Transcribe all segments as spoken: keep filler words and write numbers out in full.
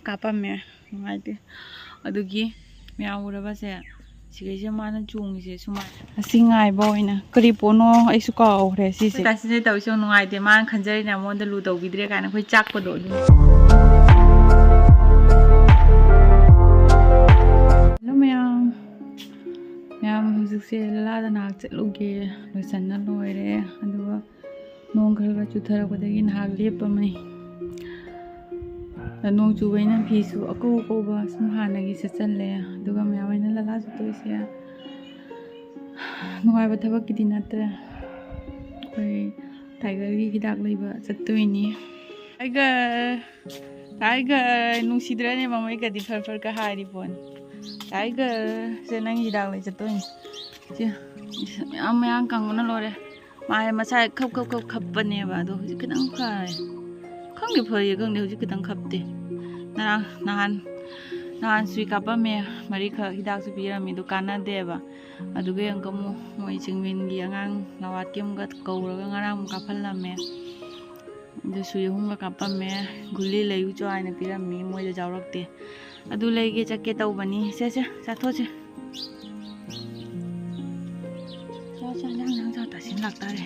ꯀꯥꯞꯄꯝꯃꯦ꯫ ꯅꯨꯡꯉꯥꯏꯇꯦ꯫ ꯑꯗꯨꯒꯤ ꯃꯌꯥꯝ ꯎꯔꯕꯁꯦ, ꯁꯤꯈꯩꯁꯦ ꯃꯥꯅ ꯆꯣꯡꯉꯤꯁꯦ ꯁꯨꯃꯥꯏꯅ꯫ ꯑꯁꯤ ꯉꯥꯏꯕ ꯑꯣꯏꯅ꯫ ꯀꯔꯤ ꯄꯣꯠꯅꯣ ꯑꯩꯁꯨ ꯀꯥꯎꯈ꯭ꯔꯦ ꯁꯤꯁꯦ꯫ ꯑꯩꯈꯣꯏ ꯇꯥꯁꯤꯟꯁꯦ ꯇꯧꯔꯤꯁꯦ ꯌꯥꯝ ꯅꯨꯡꯉꯥꯏꯇꯦ꯫ ꯃꯥꯅ ꯈꯟꯖꯔꯤꯅꯦ ꯃꯉꯣꯟꯗ ꯂꯨ ꯇꯧꯕꯤꯗ꯭ꯔꯦ ꯀꯥꯏꯅ ꯑꯩꯈꯣꯏ ꯆꯥꯛꯄꯗꯣ ꯑꯗꯨꯝ꯫ ꯍꯜꯂꯣ ꯃꯌꯥꯝ꯫ ꯃꯌꯥꯝ ꯍꯧꯖꯤꯛꯁꯦ ꯂꯥꯗ ꯉꯥꯏꯍꯥꯛ ꯆꯠꯂꯨꯒꯦ꯫ ꯂꯣꯏꯁꯟꯅ ꯂꯣꯏꯔꯦ꯫ ꯑꯗꯨꯒ ꯅꯣꯡ ꯈꯔ ꯈꯔ ꯆꯨꯊꯔꯛꯄꯗꯒꯤ ꯉꯥꯏꯍꯥꯛ ꯂꯦꯞꯄꯝꯃꯅꯤ꯫ ꯅꯣꯡ ꯆꯨꯕꯅꯤꯅ ꯐꯤꯁꯨ ꯑꯀꯧ ꯑꯀꯧꯕ ꯁꯨꯝ ꯍꯥꯟꯅꯒꯤ ꯁꯦꯠꯆꯜꯂꯦ꯫ ꯑꯗꯨꯒ ꯃꯌꯥꯝ ꯍꯣꯏꯅ ꯂꯂꯥ ꯆꯠꯇꯣꯏꯁꯦ ꯅꯨꯡꯉꯥꯏꯕ ꯊꯕꯛꯀꯤꯗꯤ ꯅꯠꯇ꯭ꯔꯦ꯫ ꯑꯩꯈꯣꯏ ꯇꯥꯏꯒꯔꯒꯤ ꯍꯤꯗꯥꯛ ꯂꯩꯕ ꯆꯠꯇꯣꯏꯅꯤ꯫ ꯇꯥꯏꯒꯔ, ꯇꯥꯏꯒꯔ, ꯅꯨꯡꯁꯤꯗ꯭ꯔꯅꯦ ꯃꯃꯩꯒꯗꯤ ꯐꯔ ꯐꯔꯒ ꯍꯥꯏꯔꯤ ꯄꯣꯠꯅꯤ꯫ ꯇꯥꯏꯒꯔ, ꯁꯦ ꯅꯪꯒꯤ ꯍꯤꯗꯥꯛ ꯂꯩ ꯆꯠꯇꯣꯏꯅꯤ꯫ ꯁꯦ, ꯃꯌꯥꯝ ꯃꯌꯥꯝ ꯀꯪꯕꯅ ꯂꯣꯏꯔꯦ꯫ ꯃꯥꯁꯦ ꯃꯁꯥ ꯈꯞ ꯈꯞ ꯈꯞ ꯈꯞꯄꯅꯦꯕ, ꯑꯗꯣ ꯍꯧꯖꯤꯛ ꯈꯤꯇꯪ ꯐꯔꯦ꯫ ꯈꯪꯗꯦ ꯐꯔꯤꯔ ꯈꯪꯗꯦ, ꯍꯧꯖꯤꯛ ꯈꯤꯇꯪ ꯈꯞꯇꯦ꯫ ꯉꯔꯥꯡ, ꯅꯍꯥꯟ, ꯅꯍꯥꯟ ꯁꯨꯏ ꯀꯥꯞꯄꯝꯃꯦ, ꯃꯔꯤꯈꯛ ꯍꯤꯗꯥꯛꯁꯨ ꯄꯤꯔꯝꯃꯦ, ꯑꯗꯨ ꯀꯥꯟꯅꯗꯦꯕ꯫ ꯑꯗꯨꯒꯤ ꯑꯃꯨꯛꯀ ꯑꯃꯨꯛ ꯃꯣꯏ ꯆꯤꯡꯃꯤꯟꯒꯤ ꯑꯉꯥꯡ ꯂꯋꯥꯠꯀꯤ ꯑꯃꯨꯛꯀ ꯀꯧꯔꯒ ꯉꯔꯥꯡ ꯑꯃꯨꯛ ꯀꯥꯞꯍꯜꯂꯝꯃꯦ꯫ ꯑꯗꯨ ꯁꯨꯏ ꯑꯍꯨꯝꯒ ꯀꯥꯞꯄꯝꯃꯦ꯫ ꯒꯨꯂꯤ ꯂꯩꯌꯨ ꯆꯣ ꯍꯥꯏꯅ ꯄꯤꯔꯝꯃꯤ, ꯃꯣꯏꯗ ꯌꯥꯎꯔꯛꯇꯦ꯫ ꯑꯗꯨ ꯂꯩꯒꯦ ꯆꯠꯀꯦ ꯇꯧꯕꯅꯤ꯫ ꯁꯦ, ꯁꯦ, ꯆꯥꯊꯣꯛꯁꯦ꯫ ꯆꯥ, ꯆꯥ, ꯅꯪ, ꯅꯪ ꯆꯥ ꯇꯥꯁꯤꯟ ꯂꯥꯛꯇꯥꯔꯦ꯫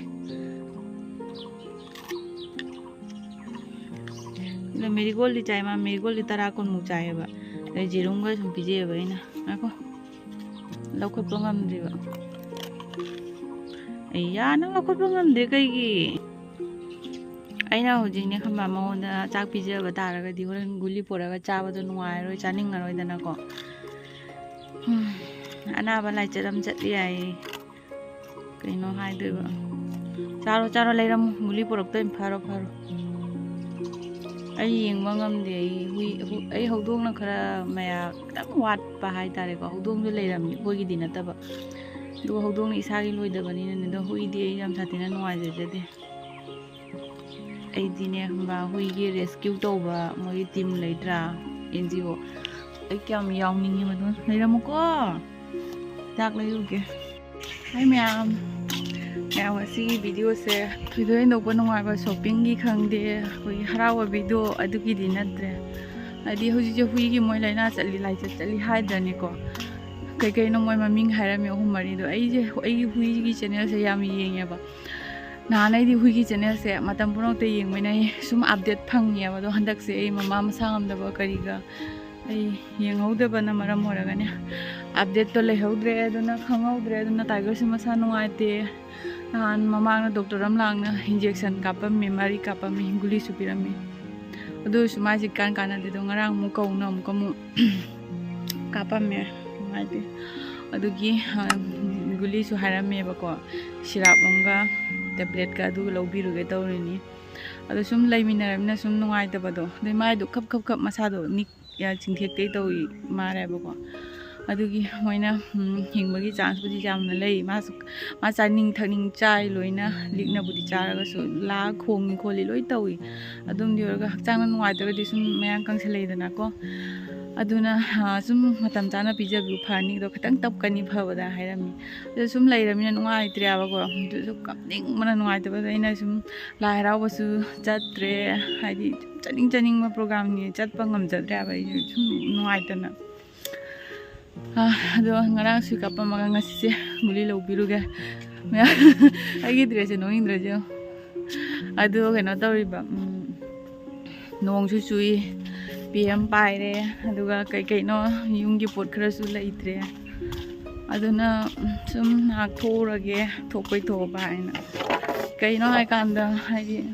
ꯑꯗꯣ ꯃꯦꯔꯤꯒꯣꯜꯗꯤ ꯆꯥꯏ, ꯃꯥ ꯃꯦꯔꯤꯒꯣꯜꯗꯤ ꯇꯔꯥ ꯀꯨꯟꯃꯨꯛ ꯆꯥꯏꯌꯦꯕ꯫ ꯑꯗꯩ ꯌꯦꯔꯨꯝꯒ ꯁꯨꯝ ꯄꯤꯖꯩꯌꯦꯕ ꯑꯩꯅ꯫ ꯉꯥꯏꯈꯣ꯫ ꯂꯧꯈꯠꯄ ꯉꯝꯗ꯭ꯔꯤꯕ꯫ ꯑꯩꯌꯥ, ꯅꯪ ꯂꯧꯈꯠꯄ ꯉꯝꯗ꯭ꯔꯦ ꯀꯩꯒꯤ? ꯑꯩꯅ ꯍꯧꯖꯤꯛꯅꯦ ꯈꯪꯕ꯭ꯔꯥ, ꯃꯉꯣꯟꯗ ꯆꯥꯛ ꯄꯤꯖꯕ ꯇꯥꯔꯒꯗꯤ ꯍꯣꯔꯦꯟ ꯒꯨꯂꯤ ꯄꯨꯔꯒ ꯆꯥꯕꯗꯣ ꯅꯨꯡꯉꯥꯏꯔꯔꯣꯏ, ꯆꯥꯅꯤꯡꯉꯔꯣꯏꯗꯅꯀꯣ꯫ ꯍꯨꯝ, ꯑꯅꯥꯕ ꯂꯥꯏꯆꯠ ꯑꯃ ꯆꯠꯂꯤ ꯌꯥꯏꯌꯦ꯫ ꯀꯩꯅꯣ ꯍꯥꯏꯗꯣꯏꯕ? ꯆꯥꯔꯣ, ꯆꯥꯔꯣ, ꯂꯩꯔꯝꯃꯨ꯫ ꯒꯨꯂꯤ ꯄꯨꯔꯛꯇꯣꯏꯅꯤ꯫ ꯐꯔꯣ, ꯐꯔꯣ꯫ ꯑꯩ ꯌꯦꯡꯕ ꯉꯝꯗꯦ꯫ ꯑꯩ ꯍꯨꯏ, ꯍꯨ-, ꯑꯩ ꯍꯧꯗꯣꯡꯅ ꯈꯔ ꯃꯌꯥ ꯈꯤꯇꯪ ꯋꯥꯠꯄ ꯍꯥꯏꯇꯥꯔꯦꯀꯣ꯫ ꯍꯧꯗꯣꯡꯁꯨ ꯂꯩꯔꯝꯃꯤ, ꯑꯩꯈꯣꯏꯒꯤꯗꯤ ꯅꯠꯇꯕ꯫ ꯑꯗꯨꯒ ꯍꯧꯗꯣꯡꯅ ꯏꯁꯥꯒꯤ ꯂꯣꯏꯗꯕꯅꯤꯅꯅꯦ, ꯑꯗꯣ ꯍꯨꯏꯗꯤ ꯑꯩ ꯌꯥꯝ ꯁꯥꯊꯤꯅ ꯅꯨꯡꯉꯥꯏꯖꯖꯗꯦ꯫ ꯑꯩꯗꯤꯅꯦ ꯈꯪꯕ꯭ꯔꯥ, ꯍꯨꯏꯒꯤ ꯔꯦꯁꯀ꯭ꯌꯨ ꯇꯧꯕ ꯃꯣꯏꯒꯤ ꯇꯤꯝ ꯂꯩꯇ꯭ꯔꯥ, ꯑꯦꯟ ꯖꯤ ꯑꯣ, ꯑꯩ ꯀꯌꯥꯝ ꯌꯥꯎꯅꯤꯡꯉꯤ ꯃꯗꯨ꯫ ꯂꯩꯔꯝꯃꯨꯀꯣ, ꯍꯤꯗꯥꯛ ꯂꯩꯔꯨꯒꯦ꯫ ꯍꯥꯏ ꯃꯌꯥꯝ, ꯃꯌꯥꯝ, ꯉꯁꯤꯒꯤ ꯚꯤꯗꯤꯑꯣꯁꯦ ꯊꯣꯏꯗꯣꯛ ꯍꯦꯟꯗꯣꯛꯄ ꯅꯨꯡꯉꯥꯏꯕ ꯁꯣꯞꯄꯤꯡꯒꯤ ꯈꯪꯗꯦ, ꯑꯩꯈꯣꯏꯒꯤ ꯍꯔꯥꯎꯕ ꯚꯤꯗꯤꯑꯣ ꯑꯗꯨꯒꯤꯗꯤ ꯅꯠꯇ꯭ꯔꯦ꯫ ꯍꯥꯏꯗꯤ ꯍꯧꯖꯤꯛꯁꯦ ꯍꯨꯏꯒꯤ ꯃꯣꯏ ꯂꯥꯏꯅꯥ ꯆꯠꯂꯤ, ꯂꯥꯏꯆꯠ ꯆꯠꯂꯤ ꯍꯥꯏꯗ꯭ꯔꯅꯦꯀꯣ꯫ ꯀꯩꯀꯩꯅꯣ ꯃꯣꯏ ꯃꯃꯤꯡ ꯍꯥꯏꯔꯝꯃꯤ ꯑꯍꯨꯝ ꯃꯔꯤꯗꯣ꯫ ꯑꯩꯁꯦ, ꯑꯩꯒꯤ ꯍꯨꯏꯒꯤ ꯆꯦꯅꯦꯜꯁꯦ ꯌꯥꯝ ꯌꯦꯡꯉꯦꯕ꯫ ꯅꯍꯥꯟ ꯑꯩꯗꯤ ꯍꯨꯏꯒꯤ ꯆꯦꯅꯦꯜꯁꯦ ꯃꯇꯝ ꯄꯨꯝꯅꯃꯛꯇ ꯌꯦꯡꯕꯅꯤꯅ ꯑꯩ ꯁꯨꯝ ꯑꯞꯗꯦꯠ ꯐꯪꯉꯦꯕ꯫ ꯑꯗꯣ ꯍꯟꯗꯛꯁꯦ ꯑꯩ ꯃꯃꯥ ꯃꯁꯥ ꯉꯝꯗꯕ ꯀꯔꯤꯒ ꯑꯩ ꯌꯦꯡꯍꯧꯗꯕꯅ ꯃꯔꯝ ꯑꯣꯏꯔꯒꯅꯦ, ꯑꯞꯗꯦꯠꯇꯣ ꯂꯩꯍꯧꯗ꯭ꯔꯦ꯫ ꯑꯗꯨꯅ ꯈꯪꯍꯧꯗ꯭ꯔꯦ꯫ ꯑꯗꯨꯅ ꯇꯥꯏꯒꯔꯁꯨ ꯃꯁꯥ ꯅꯨꯡꯉꯥꯏꯇꯦ꯫ ꯅꯍꯥꯟ ꯃꯃꯥꯡꯗ ꯗꯣꯛꯇꯔ ꯑꯃ ꯂꯥꯛꯅ ꯏꯟꯖꯦꯛꯁꯟ ꯀꯥꯞꯄꯝꯃꯤ, ꯃꯔꯤ ꯀꯥꯞꯄꯝꯃꯤ, ꯒꯨꯂꯤꯁꯨ ꯄꯤꯔꯝꯃꯤ꯫ ꯑꯗꯨ ꯑꯣꯏꯔꯁꯨ ꯃꯥꯁꯦ ꯀꯥꯟ ꯀꯥꯟꯅꯗꯦ꯫ ꯑꯗꯣ ꯉꯔꯥꯡ ꯑꯃꯨꯛ ꯀꯧꯅ ꯑꯃꯨꯛꯀ ꯑꯃꯨꯛ ꯀꯥꯞꯄꯝꯃꯦ꯫ ꯅꯨꯡꯉꯥꯏꯇꯦ꯫ ꯑꯗꯨꯒꯤ, ꯑ, ꯒꯨꯂꯤꯁꯨ ꯍꯥꯏꯔꯝꯃꯦꯕꯀꯣ, ꯁꯤꯔꯥꯞ ꯑꯃꯒ ꯇꯦꯕ꯭ꯂꯦꯠꯀ ꯑꯗꯨꯒ ꯂꯧꯕꯤꯔꯨꯒꯦ ꯇꯧꯔꯤꯅꯤ꯫ ꯑꯗꯣ ꯁꯨꯝ ꯂꯩꯃꯤꯟꯅꯔꯕꯅꯤꯅ ꯁꯨꯝ ꯅꯨꯡꯉꯥꯏꯇꯕꯗꯣ꯫ ꯑꯗꯩ ꯃꯥꯏꯗꯣ ꯈꯞ ꯈꯞ ꯈꯞ ꯃꯁꯥꯗꯣ ꯅꯤꯛ ꯌꯥ ꯆꯤꯡꯊꯦꯛꯇꯩ ꯇꯧꯏ ꯃꯥꯜꯂꯦꯕꯀꯣ꯫ ꯑꯗꯨꯒꯤ ꯃꯣꯏꯅ, ꯎꯝ, ꯍꯤꯡꯕꯒꯤ ꯆꯥꯟꯁꯄꯨꯗꯤ ꯌꯥꯝꯅ ꯂꯩ꯫ ꯃꯥꯁꯨ, ꯃꯥ ꯆꯥꯅꯤꯡ ꯊꯛꯅꯤꯡ ꯆꯥꯏ ꯂꯣꯏꯅ, ꯂꯤꯛꯅꯕꯨꯗꯤ ꯆꯥꯔꯒꯁꯨ ꯂꯥ ꯈꯣꯡꯉꯤ ꯈꯣꯠꯂꯤ ꯂꯣꯏ ꯇꯧꯏ꯫ ꯑꯗꯨꯝꯗꯤ ꯑꯣꯏꯔꯒ ꯍꯛꯆꯥꯡꯅ ꯅꯨꯡꯉꯥꯏꯇ꯭ꯔꯒꯗꯤ ꯁꯨꯝ ꯃꯌꯥꯡ ꯀꯪꯁꯤꯜꯂꯛꯏꯗꯅꯀꯣ꯫ ꯑꯗꯨꯅ, ꯑ, ꯁꯨꯝ ꯃꯇꯝ ꯆꯥꯅ ꯄꯤꯖꯕꯤꯌꯨ, ꯐꯔꯅꯤ꯫ ꯑꯗꯣ ꯈꯤꯇꯪ ꯇꯞꯀꯅꯤ ꯐꯕꯗ ꯍꯥꯏꯔꯝꯃꯤ꯫ ꯑꯗꯨ ꯁꯨꯝ ꯂꯩꯔꯕꯅꯤꯅ ꯅꯨꯡꯉꯥꯏꯇ꯭ꯔꯦꯕꯀꯣ꯫ ꯑꯗꯨꯁꯨ ꯀꯞꯅꯤꯡꯕꯅ ꯅꯨꯡꯉꯥꯏꯇꯕꯗ ꯑꯩꯅ ꯁꯨꯝ ꯂꯥꯏ ꯍꯔꯥꯎꯕꯁꯨ ꯆꯠꯇ꯭ꯔꯦ꯫ ꯍꯥꯏꯗꯤ ꯆꯠꯅꯤꯡ ꯆꯠꯅꯤꯡꯕ ꯄ꯭ꯔꯣꯒ꯭ꯔꯥꯝꯅꯤ, ꯆꯠꯄ ꯉꯝꯖꯗ꯭ꯔꯦ ꯍꯥꯏꯕ ꯑꯩꯁꯨ ꯁꯨꯝ ꯅꯨꯡꯉꯥꯏꯇꯅ꯫ ꯑ, ꯑꯗꯣ ꯉꯔꯥꯡꯁꯨ ꯀꯥꯞꯄꯝꯃꯒ ꯉꯁꯤꯁꯦ ꯒꯨꯂꯤ ꯂꯧꯕꯤꯔꯨꯒꯦ꯫ ꯃꯌꯥꯝ, ꯑꯩꯒꯤ ꯗ꯭ꯔꯦꯁꯁꯦ ꯅꯣꯛꯅꯤꯡꯗ꯭ꯔꯁꯦ ꯌꯦꯡꯉꯣ꯫ ꯑꯗꯣ ꯀꯩꯅꯣ ꯇꯧꯔꯤꯕ, ꯎꯝ, ꯅꯣꯡꯁꯨ ꯆꯨꯏ, ꯄꯤ ꯑꯦꯝ ꯄꯥꯏꯔꯦ, ꯑꯗꯨꯒ ꯀꯩ ꯀꯩꯅꯣ ꯌꯨꯝꯒꯤ ꯄꯣꯠ ꯈꯔꯁꯨ ꯂꯩꯇ꯭ꯔꯦ꯫ ꯑꯗꯨꯅ, ꯎꯝ, ꯁꯨꯝ ꯉꯥꯏꯍꯥꯛ ꯊꯣꯛꯎꯔꯒꯦ, ꯊꯣꯛꯄꯩ ꯊꯣꯛꯑꯕ ꯍꯥꯏꯅ꯫ ꯀꯩꯅꯣ ꯍꯥꯏꯀꯥꯟꯗ, ꯍꯥꯏꯗꯤ,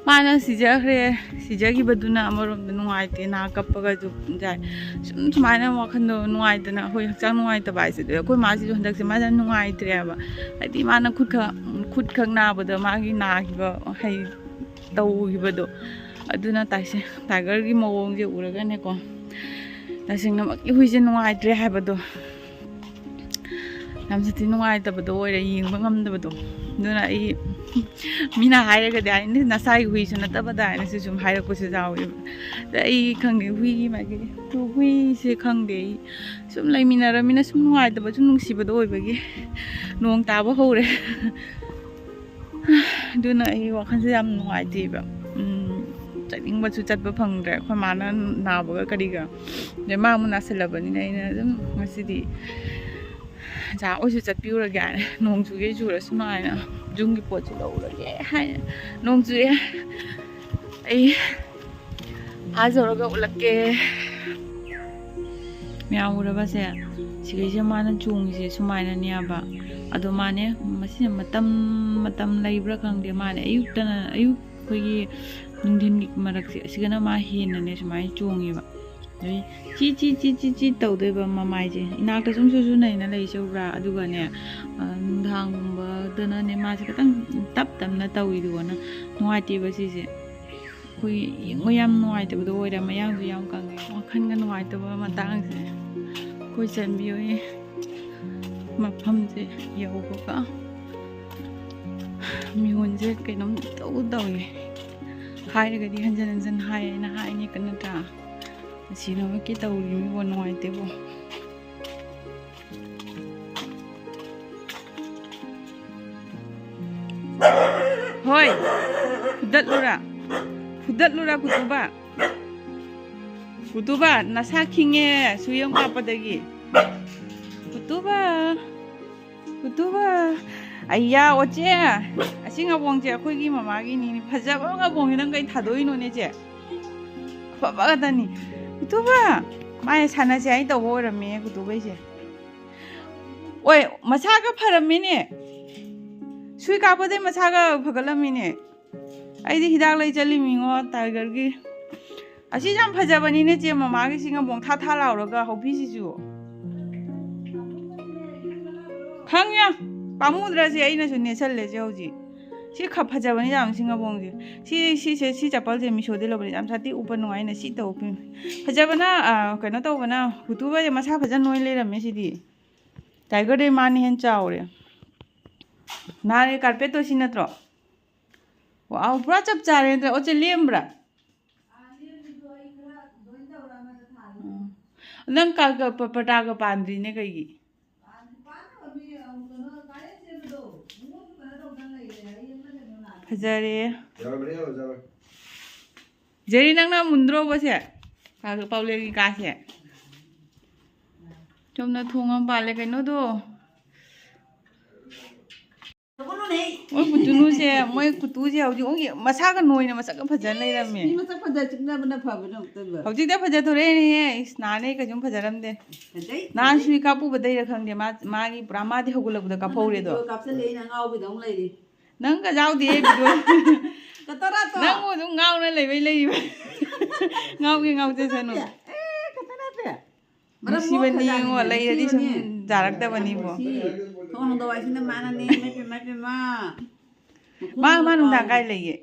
ꯃꯥꯅ ꯁꯤꯖꯈ꯭ꯔꯦ꯫ ꯁꯤꯖꯈꯤꯕꯗꯨꯅ ꯑꯃꯔꯣꯝꯗ ꯅꯨꯡꯉꯥꯏꯇꯦ, ꯅꯥ ꯀꯞꯄꯒꯁꯨ ꯌꯥꯏ꯫ ꯁꯨꯝ ꯁꯨꯃꯥꯏꯅ ꯋꯥꯈꯜꯗꯣ ꯅꯨꯡꯉꯥꯏꯇꯅ, ꯑꯩꯈꯣꯏ ꯍꯛꯆꯥꯡ ꯅꯨꯡꯉꯥꯏꯇꯕ ꯍꯥꯏꯁꯦ꯫ ꯑꯗꯨ ꯑꯩꯈꯣꯏ ꯃꯥꯁꯤꯁꯨ ꯍꯟꯗꯛꯁꯦ ꯃꯥꯁꯦ ꯌꯥꯝ ꯅꯨꯡꯉꯥꯏꯇ꯭ꯔꯦꯕ꯫ ꯍꯥꯏꯗꯤ ꯃꯥꯅ ꯈꯨꯠꯈꯛ, ꯈꯨꯠꯈꯛ ꯅꯥꯕꯗ ꯃꯥꯒꯤ ꯅꯥꯈꯤꯕ, ꯍꯩ, ꯇꯧꯈꯤꯕꯗꯣ꯫ ꯑꯗꯨꯅ ꯇꯥꯏꯁꯦ, ꯇꯥꯏꯒꯔꯒꯤ ꯃꯑꯣꯡꯁꯦ ꯎꯔꯒꯅꯦꯀꯣ, ꯇꯁꯦꯡꯅꯃꯛꯀꯤ ꯍꯨꯏꯁꯦ ꯅꯨꯡꯉꯥꯏꯇ꯭ꯔꯦ ꯍꯥꯏꯕꯗꯣ꯫ ꯌꯥꯝ ꯊꯤ ꯅꯨꯡꯉꯥꯏꯇꯕꯗꯣ ꯑꯣꯏꯔꯦ, ꯌꯦꯡꯕ ꯉꯝꯗꯕꯗꯣ꯫ ꯑꯗꯨꯅ ꯑꯩ ꯃꯤꯅ ꯍꯥꯏꯔꯒꯗꯤ ꯍꯥꯏꯅꯤ, "ꯅꯁꯥꯒꯤ ꯍꯨꯏꯁꯨ ꯅꯠꯇꯕꯗ" ꯍꯥꯏꯅꯁꯨ ꯁꯨꯝ ꯍꯥꯏꯔꯛꯄꯁꯨ ꯌꯥꯎꯋꯦꯕ꯫ ꯑꯗ ꯑꯩ ꯈꯪꯗꯦ, ꯍꯨꯏꯒꯤ ꯃꯥꯒꯤ ꯍꯨꯏꯁꯦ ꯈꯪꯗꯦ꯫ ꯑꯩ ꯁꯨꯝ ꯂꯩꯃꯤꯟꯅꯔꯃꯤꯅ ꯁꯨꯝ ꯅꯨꯡꯉꯥꯏꯇꯕ, ꯁꯨꯝ ꯅꯨꯡꯁꯤꯕꯗꯣ ꯑꯣꯏꯕꯒꯤ꯫ ꯅꯣꯡ ꯇꯥꯕ ꯍꯧꯔꯦ꯫ ꯑꯗꯨꯅ ꯑꯩ ꯋꯥꯈꯜꯁꯦ ꯌꯥꯝ ꯅꯨꯡꯉꯥꯏꯇꯦꯕ꯫ ꯎꯝ, ꯆꯠꯅꯤꯡꯕꯁꯨ ꯆꯠꯄ ꯐꯪꯗ꯭ꯔꯦ, ꯑꯩꯈꯣꯏ ꯃꯥꯅ ꯅꯥꯕꯒ ꯀꯔꯤꯒ꯫ ꯑꯗꯩ ꯃꯥ ꯑꯃꯨꯛ ꯅꯥꯁꯤꯜꯂꯕꯅꯤꯅ ꯑꯩꯅ ꯑꯗꯨꯝ ꯉꯁꯤꯗꯤ ꯆꯥ ꯑꯣꯏꯁꯨ ꯆꯠꯄꯤꯔꯨꯔꯒꯦ ꯍꯥꯏꯅ, ꯅꯣꯡ ꯆꯨꯒꯦ ꯆꯨꯔꯁꯅꯨ ꯍꯥꯏꯅ ꯌꯨꯝꯒꯤ ꯄꯣꯠꯁꯨ ꯂꯧꯔꯒꯦ ꯍꯥꯏꯅ꯫ ꯅꯣꯡ ꯆꯨꯑꯦ꯫ ꯑꯩ ꯑꯥ ꯌꯧꯔꯒ ꯎꯠꯂꯛꯀꯦ꯫ ꯃꯌꯥꯝ ꯎꯔꯕꯁꯦ, ꯁꯤꯈꯩꯁꯦ ꯃꯥꯅ ꯆꯣꯡꯉꯤꯁꯦ ꯁꯨꯃꯥꯏꯅꯅꯦꯕ꯫ ꯑꯗꯣ ꯃꯥꯅꯦ, ꯃꯁꯤꯅ ꯃꯇꯝ, ꯃꯇꯝ ꯂꯩꯕ꯭ꯔꯥ ꯈꯪꯗꯦ, ꯃꯥꯅꯦ ꯑꯌꯨꯛꯇꯅ, ꯑꯌꯨꯛ ꯑꯩꯈꯣꯏꯒꯤ ꯅꯨꯡꯊꯤꯟꯒꯤ ꯃꯔꯛꯁꯦ, ꯑꯁꯤꯒꯅ ꯃꯥ ꯍꯦꯟꯅꯅꯦ ꯁꯨꯃꯥꯏꯅ ꯆꯣꯡꯉꯦꯕ꯫ ꯑꯗꯩ ꯆꯤ ꯆꯤ ꯆꯤ ꯆꯤ ꯆꯤ ꯇꯧꯗꯣꯏꯕ ꯃꯃꯥꯏꯁꯦ꯫ ꯏꯅꯥꯛꯇ ꯁꯨꯝ ꯁꯨꯝ ꯁꯨꯝ ꯂꯩꯅ ꯂꯩꯁꯦ ꯎꯕ꯭ꯔꯥ? ꯑꯗꯨꯒꯅꯦ, ꯑ, ꯅꯨꯡꯗꯥꯡꯒꯨꯝꯕꯗꯅꯅꯦ ꯃꯥꯁꯦ ꯈꯤꯇꯪ ꯇꯞ ꯇꯞꯅ ꯇꯧꯋꯤꯗꯨꯒꯅ ꯅꯨꯡꯉꯥꯏꯇꯦꯕ ꯁꯤꯁꯦ꯫ ꯑꯩꯈꯣꯏ ꯌꯦꯡꯕ ꯌꯥꯝ ꯅꯨꯡꯉꯥꯏꯇꯕꯗꯣ ꯑꯣꯏꯔꯦ꯫ ꯃꯌꯥꯡꯁꯨ ꯌꯥꯝ ꯀꯪꯉꯦ꯫ ꯋꯥꯈꯜꯒ ꯅꯨꯡꯉꯥꯏꯇꯕ ꯃꯇꯥꯡꯁꯦ꯫ ꯑꯩꯈꯣꯏ ꯆꯟꯕꯤ ꯍꯣꯏ ꯃꯐꯝꯁꯦ ꯌꯧꯕꯒ ꯃꯤꯍꯨꯟꯁꯦ ꯀꯩꯅꯣꯝ ꯏꯇꯧ ꯇꯧꯏ꯫ ꯍꯥꯏꯔꯒꯗꯤ ꯍꯟꯖꯟ ꯍꯟꯖꯟ ꯍꯥꯏ, ꯑꯩꯅ ꯍꯥꯏꯅꯤ ꯀ ꯅꯠꯇ꯭ꯔꯥ? ꯑꯁꯤꯅꯃꯛꯀꯤ ꯇꯧꯔꯤꯃꯤꯕꯣ, ꯅꯨꯡꯉꯥꯏꯇꯦꯕꯣ꯫ ꯍꯣꯏ, ꯐꯨꯗꯠꯂꯨꯔꯥ? ꯐꯨꯗꯠꯂꯨꯔꯥ, ꯀꯨꯇꯨꯕ? ꯀꯨꯇꯨꯕ, ꯅꯁꯥ ꯈꯤꯡꯉꯦ ꯁꯨꯌꯦꯝ ꯀꯥꯞꯄꯗꯒꯤ꯫ ꯀꯨꯇꯨꯕ, ꯀꯨꯇꯨꯕ꯫ ꯑꯩꯌꯥ, ꯑꯣꯆꯦ, ꯑꯁꯤ ꯉꯥꯕꯣꯡꯁꯦ ꯑꯩꯈꯣꯏꯒꯤ ꯃꯃꯥꯒꯤꯅꯤꯅꯦ꯫ ꯐꯖꯕ ꯉꯥꯕꯣꯡꯁꯦ ꯅꯪ ꯀꯩ ꯊꯥꯗꯣꯛꯏꯅꯣꯅꯦ, ꯆꯦ? ꯑꯐꯕ ꯉꯥꯛꯇꯅꯤ꯫ ꯀꯨꯇꯨꯕ, ꯃꯥꯏ ꯁꯥꯟꯅꯁꯦ ꯍꯥꯏꯅ ꯇꯧꯕ ꯑꯣꯏꯔꯝꯃꯦ, ꯀꯨꯇꯨꯕꯩꯁꯦ꯫ ꯑꯣꯏ, ꯃꯁꯥꯒ ꯐꯔꯝꯃꯤꯅꯦ꯫ ꯁꯨꯏ ꯀꯥꯞꯄꯗꯩ ꯃꯁꯥꯒ ꯐꯒꯠꯂꯝꯃꯤꯅꯦ꯫ ꯑꯩꯗꯤ ꯍꯤꯗꯥꯛ ꯂꯩ ꯆꯠꯂꯤꯃꯤꯉꯣ, ꯇꯥꯏꯒꯔꯒꯤ꯫ ꯑꯁꯤ ꯌꯥꯝ ꯐꯖꯕꯅꯤꯅꯦ, ꯆꯦ, ꯃꯃꯥꯒꯤ ꯁꯤ ꯉꯥꯕꯣꯡ ꯊꯥ ꯊꯥ ꯂꯥꯎꯔꯒ ꯍꯧꯕꯤꯁꯤꯁꯨ꯫ ꯈꯪꯉꯦ, ꯄꯥꯝꯃꯨꯗ꯭ꯔꯁꯦ, ꯑꯩꯅꯁꯨ ꯅꯦꯠꯁꯜꯂꯦꯁꯦ ꯍꯧꯖꯤꯛ꯫ ꯁꯤ ꯈ-, ꯐꯖꯕꯅꯤ ꯌꯥꯝ, ꯁꯤ ꯉꯥꯕꯣꯡꯁꯦ꯫ ꯁꯤ, ꯁꯤꯁꯦ, ꯁꯤ ꯆꯄꯜꯁꯦ ꯃꯤꯁꯣꯗꯩ ꯂꯧꯕꯅꯦ, ꯌꯥꯝ ꯁꯥꯊꯤ ꯎꯞꯄ ꯅꯨꯡꯉꯥꯏꯅ ꯁꯤ ꯇꯧ ꯄꯤꯝ-, ꯐꯖꯕꯅ, ꯑ, ꯀꯩꯅꯣ ꯇꯧꯕꯅ, ꯀꯨꯇꯨꯕꯁꯦ ꯃꯁꯥ ꯐꯖꯅ ꯅꯣꯏ ꯂꯩꯔꯝꯃꯦ ꯁꯤꯗꯤ꯫ ꯇꯥꯏꯒꯔꯗꯩ ꯃꯥꯅ ꯍꯦꯟꯅ ꯆꯥꯎꯔꯦ꯫ ꯅꯍꯥꯟꯒꯤ ꯀꯥꯔꯄꯦꯠꯇꯣ ꯁꯤ ꯅꯠꯇ꯭ꯔꯣ? ꯋꯥꯎ, ꯄꯨꯔꯥ ꯆꯞ ꯆꯥꯔꯦ ꯅꯠꯇ꯭ꯔꯥ? ꯑꯣ, ꯆꯦ, ꯂꯦꯝꯕ꯭ꯔꯥ? ꯎꯝ꯫ ꯅꯪ ꯀ-, ꯀ-, ꯄ-, ꯄꯇꯥꯒ ꯄꯥꯟꯗ꯭ꯔꯤꯅꯦ ꯀꯩꯒꯤ? ꯐꯖꯔꯦ꯫ ꯖꯦꯔꯤ, ꯅꯪꯅ ꯃꯨꯟꯗ꯭ꯔꯣꯕꯁꯦ? ꯀꯥꯒ ꯄꯥꯎꯂꯦꯟꯒꯤ ꯀꯥꯁꯦ? ꯆꯨꯝꯅ ꯊꯣꯡ ꯑꯃ ꯄꯥꯜꯂꯦ ꯀꯩꯅꯣꯗꯣ꯫ ꯃꯣꯏ ꯀꯨꯇꯨꯅꯨꯁꯦ, ꯃꯣꯏ ꯀꯨꯇꯨꯁꯦ ꯍꯧꯖꯤꯛ ꯑꯃꯨꯛ ꯃꯁꯥꯒ ꯅꯣꯏꯅ ꯃꯁꯛꯀ ꯐꯖꯅ ꯂꯩꯔꯝꯃꯦ꯫ ꯃꯤ ꯃꯁꯛ ꯐꯖ ꯆꯤꯛꯅꯕꯅ ꯐꯕꯅꯦ ꯑꯃꯨꯛꯇꯣꯏꯕ꯫ ꯍꯧꯖꯤꯛꯇ ꯐꯖꯊꯣꯔꯛꯏꯅꯦꯍꯦ꯫ ꯏꯁ, ꯅꯍꯥꯟꯅꯦ ꯀꯩꯁꯨꯝ ꯐꯖꯔꯝꯗꯦ꯫ ꯐꯖꯩ, ꯅꯍꯥꯟ ꯐꯖꯩ꯫ ꯁꯨꯏ ꯀꯥꯞꯄꯨꯕꯗꯩꯔ ꯈꯪꯗꯦ, ꯃꯥ, ꯃꯥꯒꯤ ꯄꯨꯔꯥ ꯃꯥꯗꯤ ꯍꯧꯒꯠꯂꯛꯄꯗ ꯀꯥꯞꯍꯧꯔꯦꯗꯣ꯫ ꯅꯪꯅ ꯚꯤꯗꯤꯑꯣ ꯀꯥꯞꯁꯜꯂꯦ, ꯑꯩꯅ ꯑꯉꯥꯎꯕꯤꯗꯧ ꯂꯩꯔꯤ꯫ ꯅꯪꯒ ꯌꯥꯎꯗꯦ ꯚꯤꯗꯤꯑꯣ꯫ ꯀꯇꯔꯥꯇꯣ꯫ ꯅꯪꯕꯨ ꯑꯗꯨꯝ ꯉꯥꯎꯅ ꯂꯩꯕꯩ ꯂꯩꯔꯤꯕ꯫ ꯉꯥꯎꯒꯦ ꯉꯥꯎꯖꯁꯅꯨ꯫ ꯑꯦ, ꯀꯇꯔꯥꯇꯣ꯫ ꯃꯔꯝ ꯅꯨꯡꯁꯤꯕꯅꯤ ꯃꯣꯛꯈ꯭ꯔꯖꯥꯠꯅꯤ, ꯏꯉꯣ, ꯂꯩꯔꯗꯤ ꯁꯨꯝ ꯅꯨꯡꯁꯤꯕꯅꯤ꯫ ꯌꯥꯔꯛꯇꯕꯅꯤꯕꯣ꯫ ꯁꯤ ꯊꯣꯡ ꯍꯥꯡꯗꯣꯛꯑꯣ ꯍꯥꯏꯁꯤꯅ ꯃꯥꯅꯅꯦ, ꯏꯃꯥ ꯄꯦꯝꯃ, ꯄꯦꯝꯃ꯫ ꯃꯥ, ꯃꯥ ꯅꯨꯡꯗꯥꯡ ꯀꯥꯏ ꯂꯩꯒꯦ?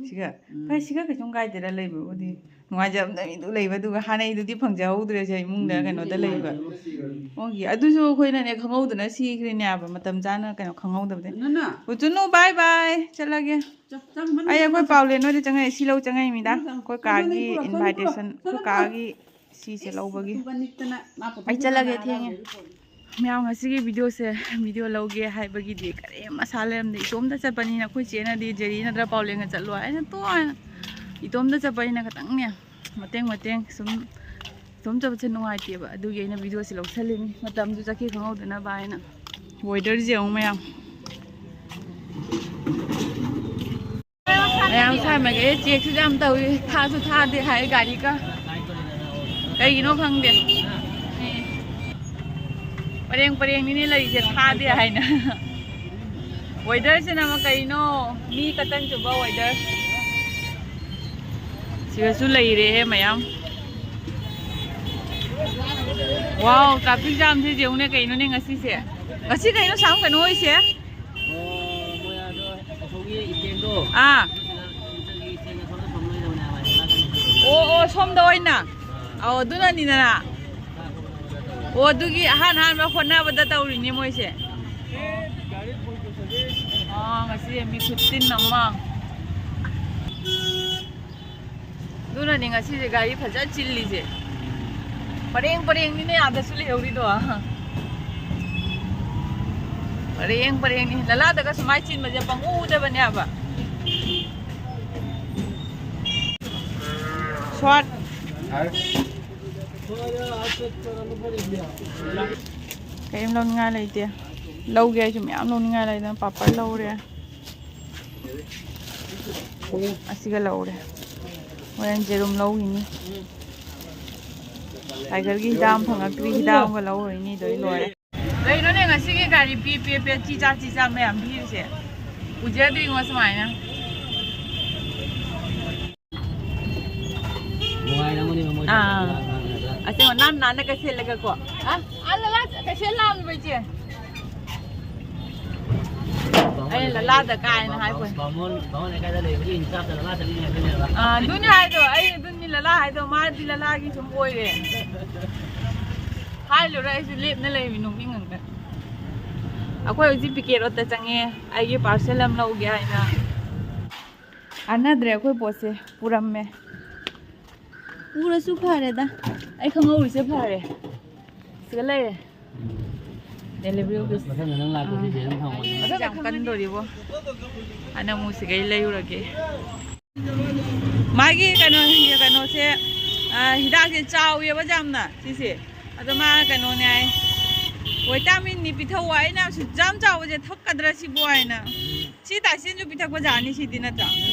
ꯁꯤꯒ? ꯎꯝ꯫ ꯀꯥꯏ, ꯁꯤꯒ ꯀꯩꯁꯨꯝ ꯀꯥꯏꯗꯦꯗ ꯂꯩꯕꯕꯨꯗꯤ꯫ ꯅꯨꯡꯉꯥꯏꯖꯕꯗ ꯃꯤꯗꯨ ꯂꯩꯕ, ꯑꯗꯨꯒ ꯍꯥꯟꯅꯩꯗꯨꯗꯤ ꯐꯪꯖꯍꯧꯗ꯭ꯔꯦꯁꯦ, ꯏꯃꯨꯡꯗ ꯎꯝ, ꯀꯩꯅꯣꯗ ꯂꯩꯕ꯫ ꯂꯩꯕ꯫ ꯑꯣꯒꯤ, ꯑꯗꯨꯁꯨ ꯑꯩꯈꯣꯏꯅꯅꯦ ꯈꯪꯍꯧꯗꯅ ꯁꯤꯈ꯭ꯔꯤꯅꯦ ꯍꯥꯏꯕ, ꯃꯇꯝ ꯆꯥꯅ ꯀꯩꯅꯣ ꯈꯪꯍꯧꯗꯕꯗꯩ꯫ ꯅꯅꯥ꯫ ꯎꯆꯨꯅꯨ, bye bye, ꯆꯠꯂꯒꯦ꯫ ꯆꯥꯛ, ꯆꯥꯛ ꯃꯟ ꯑꯩ ꯑꯩꯈꯣꯏ ꯆꯥꯛ ꯄꯥꯎꯂꯦꯟ ꯍꯣꯏꯗ ꯆꯪꯉꯛꯑꯦ, ꯁꯤ ꯂꯧ ꯆꯪꯉꯛꯏꯃꯤꯗ꯫ ꯆꯪꯉꯛꯑꯣ, ꯆꯪꯉꯛꯑꯣ꯫ ꯑꯩꯈꯣꯏ ꯀꯥꯒꯤ ꯆꯪꯉꯛꯑꯣ, ꯆꯪꯉꯛꯑꯣ, invitation, ꯑꯩꯈꯣꯏ ꯆꯪꯉꯛꯑꯣ꯫ ꯀꯥꯒꯤ ꯁꯤꯁꯦ ꯏꯁ, ꯂꯧꯕꯒꯤ꯫ ꯑꯗꯨꯒ ꯅꯤꯛꯇꯅ ꯃꯥ ꯄꯣꯊꯥ ꯑꯩ ꯆꯠꯂꯒꯦ, ꯆꯠꯂꯒ ꯊꯦꯡꯉꯦ꯫ ꯂꯥꯛꯑꯒꯦ꯫ ꯃꯌꯥꯝ, ꯉꯁꯤꯒꯤ ꯚꯤꯗꯤꯑꯣꯁꯦ, ꯚꯤꯗꯤꯑꯣ ꯂꯧꯒꯦ ꯍꯥꯏꯕꯒꯤꯗꯤ ꯀꯔꯤꯝ ꯑꯁꯥ ꯂꯩꯔꯝꯗꯦ꯫ ꯏꯇꯣꯝꯇ ꯆꯠꯄꯅꯤꯅ ꯑꯩꯈꯣꯏ ꯆꯦꯅꯗꯤ ꯖꯦꯔꯤ ꯅꯠꯇ꯭ꯔ ꯄꯥꯎꯂꯦꯟꯒ ꯆꯠꯂꯣ ꯍꯥꯏꯅ ꯇꯣꯛꯑꯦ꯫ ꯏꯇꯣꯝꯇ ꯆꯠꯄꯅꯤꯅ ꯈꯤꯇꯪꯅꯦ, ꯃꯇꯦꯡ ꯃꯇꯦꯡ ꯁꯨꯝ, ꯏꯇꯣꯝ ꯆꯠꯄꯁꯦ ꯅꯨꯡꯉꯥꯏꯇꯦꯕ꯫ ꯑꯗꯨꯒꯤ ꯑꯩꯅ ꯚꯤꯗꯤꯑꯣꯁꯦ ꯂꯧꯁꯜꯂꯤꯅꯤ, ꯃꯇꯝꯁꯨ ꯆꯠꯈꯤ ꯈꯪꯍꯧꯗꯅꯕ ꯍꯥꯏꯅ꯫ Weatherꯁꯦ ꯌꯦꯡꯉꯨ ꯃꯌꯥꯝ꯫ ꯃꯌꯥꯝ ꯁꯥꯏꯃꯒꯦ ꯆꯦꯛꯁꯤꯁꯨ ꯌꯥꯝ ꯇꯧꯏ, ꯊꯥꯁꯨ ꯊꯥꯗꯦ ꯍꯥꯏ ꯒꯥꯔꯤꯒ꯫ ꯀꯩꯒꯤꯅꯣ ꯈꯪꯗꯦ꯫ ꯄꯔꯦꯡ ꯄꯔꯦꯡꯅꯤꯅꯦ ꯂꯩꯔꯤꯁꯦ, ꯊꯥꯗꯦ ꯍꯥꯏꯅ꯫ Weatherꯁꯤꯅ ꯑꯃ ꯀꯩꯅꯣ, ꯃꯤ ꯀꯇꯟ ꯆꯨꯕ weather꯫ ꯁꯤꯗꯁꯨ ꯂꯩꯔꯦꯍꯦ ꯃꯌꯥꯝ꯫ Wow, traffic jamꯁꯦ ꯌꯦꯡꯉꯨꯅꯦ, ꯀꯩꯅꯣꯅꯦ ꯉꯁꯤꯁꯦ꯫ ꯉꯁꯤ ꯀꯩꯅꯣ ꯁꯥꯝ ꯀꯩꯅꯣ ꯑꯣꯏꯁꯦ? ꯑꯣ, ꯃꯣꯏ ꯑꯗꯣ ꯑꯁꯣꯝꯒꯤ standꯗꯣ꯫ ꯑꯥ꯫ ꯑꯗꯨꯗꯨꯅ ꯏꯁꯇꯦꯟ ꯑꯁꯣꯝꯗ ꯁꯣꯝ ꯂꯩꯔꯕꯅꯦ ꯍꯥꯏꯕ, ꯍꯥꯏꯗꯤ ꯂꯥꯛꯀꯅꯤ꯫ ꯑꯣ, ꯑꯣ, ꯁꯣꯝꯗ ꯑꯣꯏꯅ? ꯑꯥ꯫ ꯑꯧ, ꯑꯗꯨꯅꯅꯤꯗꯅ꯫ ꯑꯣ, ꯑꯗꯨꯒꯤ ꯑꯍꯥꯟ ꯑꯍꯥꯟꯕ ꯍꯣꯠꯅꯕꯗ ꯇꯧꯔꯤꯅꯤ ꯃꯣꯏꯁꯦ꯫ ꯁꯤ ꯃꯤ ꯈꯨꯆꯤꯟ ꯑꯃ꯫ ꯑꯗꯨꯅꯅꯤ ꯉꯁꯤꯁꯦ ꯒꯥꯔꯤ ꯐꯖꯅ ꯆꯤꯜꯂꯤꯁꯦ꯫ ꯄꯔꯦꯡ ꯄꯔꯦꯡꯅꯤꯅꯦ ꯑꯥꯗꯁꯨ ꯂꯩꯍꯧꯔꯤꯗꯣ꯫ ꯄꯔꯦꯡ ꯄꯔꯦꯡꯅꯤ꯫ ꯂꯂꯥꯗꯒ ꯁꯨꯃꯥꯏꯅ ꯆꯤꯟꯕꯁꯦ ꯄꯪꯎ ꯎꯗꯕꯅꯦ ꯍꯥꯏꯕ꯫ ꯁ꯭ꯋꯥꯠ꯫ ꯀꯔꯤꯝ ꯂꯧꯅꯤꯡꯉꯥꯏ ꯂꯩꯇꯦ꯫ ꯂꯧꯒꯦ ꯍꯥꯏꯁꯨ ꯃꯌꯥꯝ ꯂꯧꯅꯤꯡꯉꯥꯏ ꯂꯩꯗꯅ ꯄꯥꯄꯔ ꯂꯧꯔꯦ꯫ ꯑꯁꯤꯒ ꯂꯧꯔꯦ꯫ ꯍꯣꯔꯦꯟ ꯖꯦꯔꯨꯝ ꯂꯧꯈꯤꯅꯤ꯫ ꯇꯥꯏꯒꯔꯒꯤ ꯍꯤꯗꯥꯛ ꯑꯃ ꯐꯪꯉꯛꯇ꯭ꯔꯤ, ꯍꯤꯗꯥꯛ ꯑꯃꯒ ꯂꯧꯔꯨꯔꯤꯅꯤ, ꯑꯗꯨꯗꯩ ꯂꯣꯏꯔꯦ꯫ ꯀꯩꯅꯣꯅꯦ ꯉꯁꯤꯒꯤ ꯒꯥꯔꯤ ꯄꯦ ꯄꯦ ꯄꯦ ꯆꯤ ꯆꯥ ꯆꯤ ꯆꯥ ꯃꯌꯥꯝ ꯄꯤꯔꯤꯁꯦ? ꯎꯖꯗ꯭ꯔꯤꯉꯣ ꯁꯨꯃꯥꯏꯅ꯫ ꯅꯨꯡꯉꯥꯏꯔꯝꯒꯅꯤ ꯃꯣꯏ ꯑꯥ꯫ ꯑꯁꯦꯡꯕ ꯅꯥꯟ ꯅꯥꯟꯅꯒ ꯁꯦꯠꯂꯒꯀꯣ꯫ ꯑ, ꯑ, ꯂꯂꯥ, ꯀꯩꯊꯦꯜ ꯂꯥꯛꯂꯤꯕ ꯏꯆꯦ? ꯑꯩꯅ ꯂꯂꯥꯗ ꯀꯥꯏꯅ ꯍꯥꯏꯕꯅꯤ꯫ ꯕꯥꯃꯣꯟ, ꯕꯥꯃꯣꯟ ꯂꯩꯀꯥꯏꯗ ꯂꯩꯕꯒꯤ ꯏꯟꯆꯥꯔꯖꯇ ꯂꯂꯥ ꯆꯠꯂꯤꯅꯦ ꯍꯥꯏꯗꯣꯏꯅꯦꯕ꯫ ꯑꯥ, ꯑꯗꯨꯅꯤ ꯍꯥꯏꯗꯣ, ꯑꯩ ꯑꯗꯨꯅꯤ ꯂꯂꯥ ꯍꯥꯏꯗꯣ, ꯃꯥꯗꯤ ꯂꯂꯥꯒꯤ ꯁꯨꯝ ꯑꯣꯏꯔꯦ꯫ ꯍꯥꯏꯔꯨꯔ ꯑꯩꯁꯨ ꯂꯦꯞꯅ ꯂꯩꯔꯤ ꯅꯣꯛꯅꯤꯡꯉꯛꯇ꯫ ꯑꯩꯈꯣꯏ ꯍꯧꯖꯤꯛ ꯄꯤꯀꯦꯠ ꯔꯣꯠꯇ ꯆꯪꯉꯦ, ꯑꯩꯒꯤ ꯄꯥꯔꯁꯦꯜ ꯑꯃ ꯂꯧꯒꯦ ꯍꯥꯏꯅ꯫ ꯀꯥꯟꯅꯗ꯭ꯔꯦ ꯑꯩꯈꯣꯏ ꯄꯣꯠꯁꯦ, ꯄꯨꯔꯝꯃꯦ꯫ ꯄꯨꯔꯁꯨ ꯐꯔꯦꯗ, ꯑꯩ ꯈꯪꯍꯧꯔꯤꯁꯦ ꯐꯔꯦ꯫ ꯁꯤꯗ ꯂꯩꯔꯦ꯫ Delivery office. ꯃꯊꯪꯗ ꯅꯪ ꯂꯥꯛꯄꯁꯤꯗꯤ ꯑꯗꯨꯝ ꯐꯪꯉꯣꯏ꯫ ꯑꯥ꯫ ꯌꯥꯝ ꯀꯟꯗꯣꯔꯤꯕꯣ꯫ ꯑꯅ ꯑꯃꯨꯛ ꯁꯤꯒꯩ ꯂꯩꯔꯨꯔꯒꯦ꯫ ꯃꯥꯒꯤ ꯀꯩꯅꯣ, ꯀꯩꯅꯣꯁꯦ, ꯑ, ꯍꯤꯗꯥꯛꯁꯦ ꯆꯥꯎꯋꯦꯕ ꯌꯥꯝꯅ ꯁꯤꯁꯦ꯫ ꯑꯗꯣ ꯃꯥ ꯀꯩꯅꯣꯅꯦ ꯍꯥꯏ, ꯚꯤꯇꯥꯃꯤꯟꯅꯤ ꯄꯤꯊꯛꯑꯣ꯫ ꯑꯩꯅ ꯑꯁꯨꯛ ꯌꯥꯝ ꯆꯥꯎꯕꯁꯦ ꯊꯛꯀꯗ꯭ꯔꯥ ꯁꯤꯕꯨ ꯍꯥꯏꯅ꯫ ꯁꯤ ꯇꯥꯏꯁꯤꯟꯁꯨ ꯄꯤꯊꯛꯄ ꯖꯥꯠꯅꯤ ꯁꯤꯗꯤ, ꯅꯠꯇ꯭ꯔꯥ?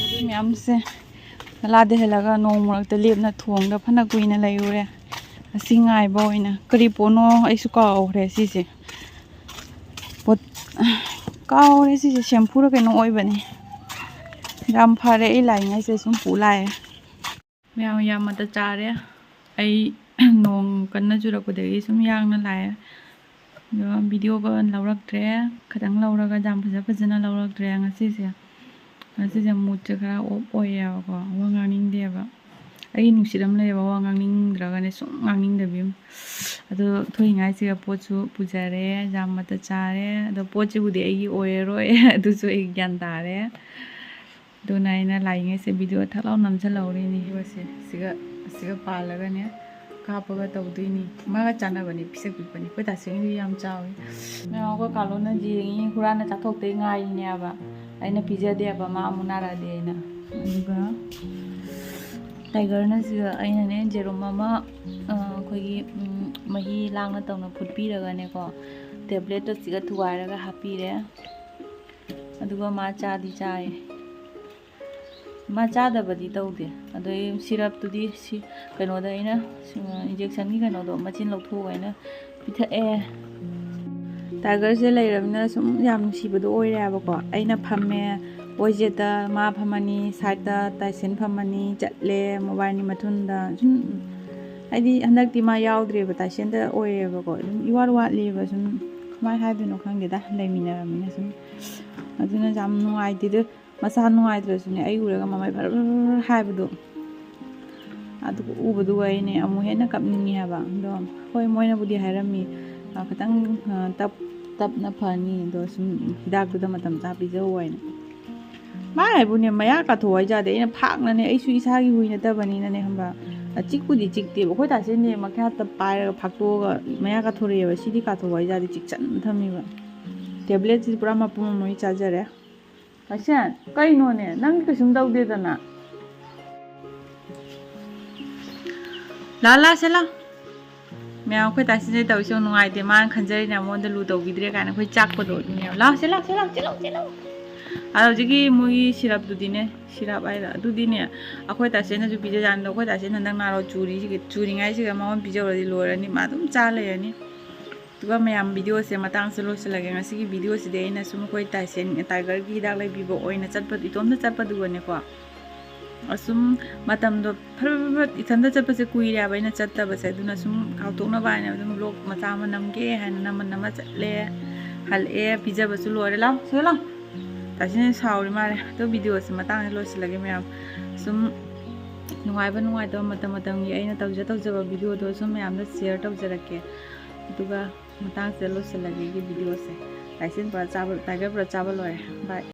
ꯃꯌꯥꯝꯁꯦ ꯂꯥꯗ ꯍꯦꯜꯂꯒ ꯅꯣꯡ ꯃꯔꯛꯇ ꯂꯦꯞꯅ ꯊꯣꯡꯗ ꯐꯅ ꯀꯨꯏꯅ ꯂꯩꯔꯨꯔꯦ꯫ ꯑꯁꯤ ꯉꯥꯏꯕ ꯑꯣꯏꯅ꯫ ꯀꯔꯤ ꯄꯣꯠꯅꯣ ꯑꯩꯁꯨ ꯀꯥꯎꯈ꯭ꯔꯦ ꯁꯤꯁꯦ꯫ ꯄꯣꯠ-, ꯀꯥꯎꯔꯦ ꯁꯤꯁꯦ, ꯁꯦꯝꯐꯨꯔ ꯀꯩꯅꯣ ꯑꯣꯏꯕꯅꯤ꯫ ꯌꯥꯝ ꯐꯔꯦ, ꯑꯩ ꯂꯥꯛꯏꯉꯩꯁꯦ ꯁꯨꯝ ꯄꯨ ꯂꯥꯛꯑꯦ꯫ ꯃꯌꯥꯝ ꯌꯥꯝ ꯃꯇ ꯆꯥꯔꯦ꯫ ꯑꯩ ꯅꯣꯡ ꯀꯟꯅ ꯆꯨꯔꯛꯄꯗꯒꯤ ꯁꯨꯝ ꯌꯥꯡꯅ ꯂꯥꯛꯑꯦ꯫ ꯑꯗꯣ ꯚꯤꯗꯤꯑꯣꯒ ꯂꯧꯔꯛꯇ꯭ꯔꯦ꯫ ꯈꯤꯇꯪ ꯂꯧꯔꯒ ꯌꯥꯝ ꯐꯖ ꯐꯖꯅ ꯂꯧꯔꯛꯇ꯭ꯔꯦ ꯉꯁꯤꯁꯦ꯫ ꯉꯁꯤꯁꯦ ꯃꯨꯠꯁꯦ ꯈꯔ ꯑꯣꯐ ꯑꯣꯏꯌꯦꯕꯀꯣ, ꯋꯥ ꯉꯥꯡꯅꯤꯡꯗꯦꯕ꯫ ꯑꯩꯒꯤ ꯅꯨꯡꯁꯤꯠ ꯑꯃ ꯂꯩꯌꯦꯕ, ꯋꯥ ꯉꯥꯡꯅꯤꯡꯗ꯭ꯔꯒꯅꯦ ꯁꯨꯝ ꯉꯥꯡꯅꯤꯡꯗꯕꯤ ꯑꯃ꯫ ꯑꯗꯣ ꯊꯣꯛꯏꯉꯥꯏꯁꯤꯒ ꯄꯣꯠꯁꯨ ꯄꯨꯖꯔꯦ, ꯌꯥꯝ ꯃꯇ ꯆꯥꯔꯦ꯫ ꯑꯗꯣ ꯄꯣꯠꯁꯤꯕꯨꯗꯤ ꯑꯩꯒꯤ ꯑꯣꯏꯔꯔꯣꯏ꯫ ꯑꯗꯨꯁꯨ ꯑꯩ ꯒ꯭ꯌꯥꯟ ꯇꯥꯔꯦ꯫ ꯑꯗꯨꯅ ꯑꯩꯅ ꯂꯥꯛꯏꯉꯩꯁꯦ ꯚꯤꯗꯤꯑꯣ ꯊꯛ ꯂꯥꯎ ꯅꯝꯁꯤꯜꯍꯧꯔꯤꯅꯤ꯫ ꯁꯤꯒ, ꯁꯤꯒ ꯄꯥꯜꯂꯒꯅꯦ ꯀꯥꯞꯄꯒ ꯇꯧꯗꯣꯏꯅꯤ꯫ ꯃꯥꯒ ꯆꯥꯟꯅꯕꯅꯤ, ꯄꯤꯁꯛ ꯄꯤꯛꯄꯅꯤ꯫ ꯑꯩꯈꯣꯏ ꯇꯥꯁꯦꯡꯒꯤꯗꯤ ꯌꯥꯝ ꯆꯥꯎꯋꯤ꯫ ꯃꯌꯥꯝ ꯑꯩꯈꯣꯏ ꯀꯥꯂꯣꯅ ꯌꯦꯡꯉꯤ, ꯍꯨꯔꯥꯟꯅ ꯆꯥꯊꯣꯛꯇꯣꯏ ꯉꯥꯏꯔꯤꯅꯦꯕ꯫ ꯑꯩꯅ ꯄꯤꯖꯗꯦꯕ, ꯃꯥ ꯑꯃꯨꯛ ꯅꯥꯔꯛꯑꯗꯤ ꯑꯩꯅ꯫ ꯑꯗꯨꯒ ꯇꯥꯏꯒꯔꯅ ꯁꯤꯒ ꯑꯩꯅꯅꯦ ꯌꯦꯔꯨꯝ ꯑꯃ, ꯑ, ꯑꯩꯈꯣꯏꯒꯤ, ꯎꯝ, ꯃꯍꯤ ꯂꯥꯡꯅ ꯇꯧꯅ ꯐꯨꯠꯄꯤꯔꯒꯅꯦꯀꯣ, ꯇꯦꯕ꯭ꯂꯦꯠꯇꯣ ꯁꯤꯒ ꯊꯨꯒꯥꯏꯔꯒ ꯍꯥꯞꯄꯤꯔꯦ꯫ ꯑꯗꯨꯒ ꯃꯥ ꯆꯥꯗꯤ ꯆꯥꯏ꯫ ꯃꯥ ꯆꯥꯗꯕꯗꯤ ꯇꯧꯗꯦ꯫ ꯑꯗꯣ ꯑꯩ ꯁꯤꯔꯞꯇꯨꯗꯤ ꯁꯤ ꯀꯩꯅꯣꯗ ꯑꯩꯅ, ꯏꯟꯖꯦꯛꯁꯟꯒꯤ ꯀꯩꯅꯣꯗꯣ ꯃꯆꯤꯟ ꯂꯧꯊꯣꯛꯑꯒ ꯑꯩꯅ ꯄꯤꯊꯛꯑꯦ꯫ ꯇꯥꯏꯒꯔꯁꯦ ꯂꯩꯔꯕꯅꯤꯅ ꯁꯨꯝ ꯌꯥꯝ ꯅꯨꯡꯁꯤꯕꯗꯣ ꯑꯣꯏꯔꯦ ꯍꯥꯏꯕꯀꯣ꯫ ꯑꯩꯅ ꯐꯝꯃꯦ, ꯑꯣꯏꯖꯦꯠꯇ ꯃꯥ ꯐꯝꯃꯅꯤ, ꯁꯥꯏꯠꯇ ꯇꯥꯏꯁꯟ ꯐꯝꯃꯅꯤ, ꯆꯠꯂꯦ ꯃꯣꯕꯥꯏꯜꯒꯤ ꯃꯊꯨꯟꯗ꯫ ꯁꯨꯝ ꯍꯥꯏꯗꯤ ꯍꯟꯗꯛꯇꯤ ꯃꯥ ꯌꯥꯎꯗ꯭ꯔꯦꯕ, ꯇꯥꯏꯁꯟꯗ ꯑꯣꯏꯔꯦꯕꯀꯣ꯫ ꯑꯗꯨꯝ ꯏꯋꯥꯠ ꯋꯥꯠꯂꯤꯕ, ꯁꯨꯝ ꯀꯃꯥꯏꯅ ꯍꯥꯏꯗꯣꯏꯅꯣ ꯈꯪꯗꯦꯗ, ꯂꯩꯃꯤꯟꯅꯔꯕꯅꯤꯅ ꯁꯨꯝ꯫ ꯑꯗꯨꯅ ꯌꯥꯝ ꯅꯨꯡꯉꯥꯏꯇꯦꯗ꯫ ꯃꯁꯥ ꯅꯨꯡꯉꯥꯏꯇ꯭ꯔꯁꯨꯅꯦ, ꯑꯩ ꯎꯔꯒ ꯃꯃꯩ ꯐꯔ ꯐꯔ ꯍꯥꯏꯕꯗꯣ, ꯑꯗꯨ ꯎꯕꯗꯨꯒ ꯑꯩꯅꯦ ꯑꯃꯨꯛ ꯍꯦꯟꯅ ꯀꯞꯅꯤꯡꯉꯤ ꯍꯥꯏꯕ꯫ ꯑꯗꯣ ꯍꯣꯏ, ꯃꯣꯏꯅꯕꯨꯗꯤ ꯍꯥꯏꯔꯝꯃꯤ, "ꯑ, ꯈꯤꯇꯪ, ꯑ, ꯇꯞ-, ꯇꯞꯅ ꯐꯅꯤ, ꯑꯗꯣ ꯁꯨꯝ ꯍꯤꯗꯥꯛꯇꯨꯗ ꯃꯇꯝ ꯆꯥ ꯄꯤꯖꯧ" ꯍꯥꯏꯅ꯫ ꯃꯥ ꯍꯥꯏꯕꯨꯅꯦ, ꯃꯌꯥ ꯀꯥꯊꯣꯛ ꯍꯥꯏꯖꯥꯗꯦ꯫ ꯑꯩꯅ ꯐꯥꯛꯅꯅꯦ, ꯑꯩꯁꯨ ꯏꯁꯥꯒꯤ ꯍꯨꯏ ꯅꯠꯇꯕꯅꯤꯅꯅꯦ, ꯈꯪꯕ꯭ꯔꯥ? ꯑ, ꯆꯤꯛꯄꯨꯗꯤ ꯆꯤꯛꯇꯦꯕ꯫ ꯑꯩꯈꯣꯏ ꯇꯥꯁꯦꯅꯦ ꯃꯈꯥꯇ ꯄꯥꯏꯔꯒ ꯐꯥꯛꯇꯣꯛꯑꯒ ꯃꯌꯥ ꯀꯥꯊꯣꯔꯛꯑꯦꯕ꯫ ꯁꯤꯗꯤ ꯀꯥꯊꯣꯛ ꯍꯥꯏꯖꯥꯗꯦ, ꯆꯤꯛꯁꯟꯅ ꯊꯝꯃꯤꯕ꯫ ꯇꯦꯕ꯭ꯂꯦꯠꯁꯤꯗꯤ ꯄꯨꯔꯥ ꯃꯄꯨꯝ ꯑꯃ ꯑꯣꯏꯅ ꯆꯥꯖꯔꯦ꯫ ꯇꯥꯏꯁꯟ, ꯀꯩꯅꯣꯅꯦ? ꯅꯪꯗꯤ ꯀꯩꯁꯨꯝ ꯇꯧꯗꯦꯗꯅ꯫ ꯂꯥ, ꯂꯥ, ꯁꯦ ꯂꯥ꯫ ꯃꯌꯥꯝ, ꯑꯩꯈꯣꯏ ꯇꯥꯏꯁꯟꯁꯦ ꯇꯧꯔꯤꯁꯦ ꯌꯥꯝ ꯅꯨꯡꯉꯥꯏꯇꯦ꯫ ꯃꯥꯅ ꯈꯟꯖꯔꯤꯅꯦ ꯃꯉꯣꯟꯗ ꯂꯨ ꯇꯧꯕꯤꯗ꯭ꯔꯦ ꯀꯥꯏꯅ ꯑꯩꯈꯣꯏ ꯆꯥꯛꯄꯗꯣ ꯑꯗꯨꯅꯦꯕ꯫ ꯂꯥ, ꯁꯦ ꯂꯥ, ꯁꯦ ꯂꯥ, ꯁꯦ ꯂꯥ, ꯁꯦ ꯂꯥ꯫ ꯑꯗꯣ ꯍꯧꯖꯤꯛꯀꯤ ꯃꯣꯏꯒꯤ ꯁꯤꯔꯞꯇꯨꯗꯤꯅꯦ, ꯁꯤꯔꯞ ꯍꯥꯏꯔ ꯑꯗꯨꯗꯤꯅꯦ, ꯑꯩꯈꯣꯏ ꯇꯥꯏꯁꯟꯅꯁꯨ ꯄꯤꯖꯖꯥꯅꯤꯗꯣ, ꯑꯩꯈꯣꯏ ꯇꯥꯏꯁꯟ ꯍꯟꯗꯛ ꯅꯥꯔꯣ ꯆꯨꯔꯤꯁꯤꯒꯤ, ꯆꯨꯔꯤꯉꯩꯁꯤꯒ ꯃꯉꯣꯟꯗ ꯄꯤꯖꯧꯔꯗꯤ ꯂꯣꯏꯔꯅꯤ꯫ ꯃꯥ ꯑꯗꯨꯝ ꯆꯥ ꯂꯩꯔꯅꯤ꯫ ꯑꯗꯨꯒ ꯃꯌꯥꯝ, ꯚꯤꯗꯤꯑꯣꯁꯦ ꯃꯇꯥꯡꯁꯦ ꯂꯣꯏꯁꯤꯜꯂꯒꯦ꯫ ꯉꯁꯤꯒꯤ ꯚꯤꯗꯤꯑꯣꯁꯤꯗꯤ ꯑꯩꯅ ꯁꯨꯝ ꯑꯩꯈꯣꯏ ꯇꯥꯏꯁꯟ, ꯇꯥꯏꯒꯔꯒꯤ ꯍꯤꯗꯥꯛ ꯂꯩꯕꯤꯕ ꯑꯣꯏꯅ ꯆꯠꯄ, ꯏꯇꯣꯝꯇ ꯆꯠꯄꯗꯨꯒꯅꯦꯀꯣ, ꯑꯁꯨꯝ ꯃꯇꯝꯗꯣ ꯐꯠ ꯐꯠ ꯐꯠ, ꯏꯊꯟꯇ ꯆꯠꯄꯁꯦ ꯀꯨꯏꯔꯦ ꯍꯥꯏꯕ ꯑꯩꯅ ꯆꯠꯇꯕꯁꯦ꯫ ꯑꯗꯨꯅ ꯁꯨꯝ ꯀꯥꯎꯊꯣꯛꯅꯕ ꯍꯥꯏꯅ ꯑꯗꯨꯝ ꯕ꯭ꯂꯣꯛ ꯃꯆꯥ ꯑꯃ ꯅꯝꯒꯦ ꯍꯥꯏꯅ ꯅꯝꯃ ꯅꯝꯃ ꯆꯠꯂꯦ, ꯍꯜꯂꯛꯑꯦ, ꯄꯤꯖꯕꯁꯨ ꯂꯣꯏꯔꯦ꯫ ꯂꯥꯎ, ꯁꯤꯗ ꯂꯥꯎ꯫ ꯇꯥꯏꯁꯟꯁꯦ ꯁꯥꯎꯔꯤ ꯃꯥꯜꯂꯦ꯫ ꯑꯗꯣ ꯚꯤꯗꯤꯑꯣꯁꯦ ꯃꯇꯥꯡꯁꯦ ꯂꯣꯏꯁꯤꯜꯂꯒꯦ ꯃꯌꯥꯝ꯫ ꯁꯨꯝ ꯅꯨꯡꯉꯥꯏꯕ ꯅꯨꯡꯉꯥꯏꯇꯕ ꯃꯇꯝ ꯃꯇꯝꯒꯤ ꯑꯩꯅ ꯇꯧꯖ ꯇꯧꯖꯕ ꯚꯤꯗꯤꯑꯣꯗꯣ ꯁꯨꯝ ꯃꯌꯥꯝꯗ ꯁꯤꯌꯔ ꯇꯧꯖꯔꯛꯀꯦ꯫ ꯑꯗꯨꯒ ꯃꯇꯥꯡꯁꯤꯗ ꯂꯣꯏꯁꯤꯜꯂꯒꯦ ꯑꯩꯒꯤ ꯚꯤꯗꯤꯑꯣꯁꯦ꯫ ꯂꯥꯏꯁꯦꯟ ꯄꯨꯔꯥ ꯆꯥꯕ, ꯇꯥꯏꯒꯔ ꯄꯨꯔꯥ ꯆꯥꯕ ꯂꯣꯏꯔꯦ꯫ ꯕꯥꯏ꯫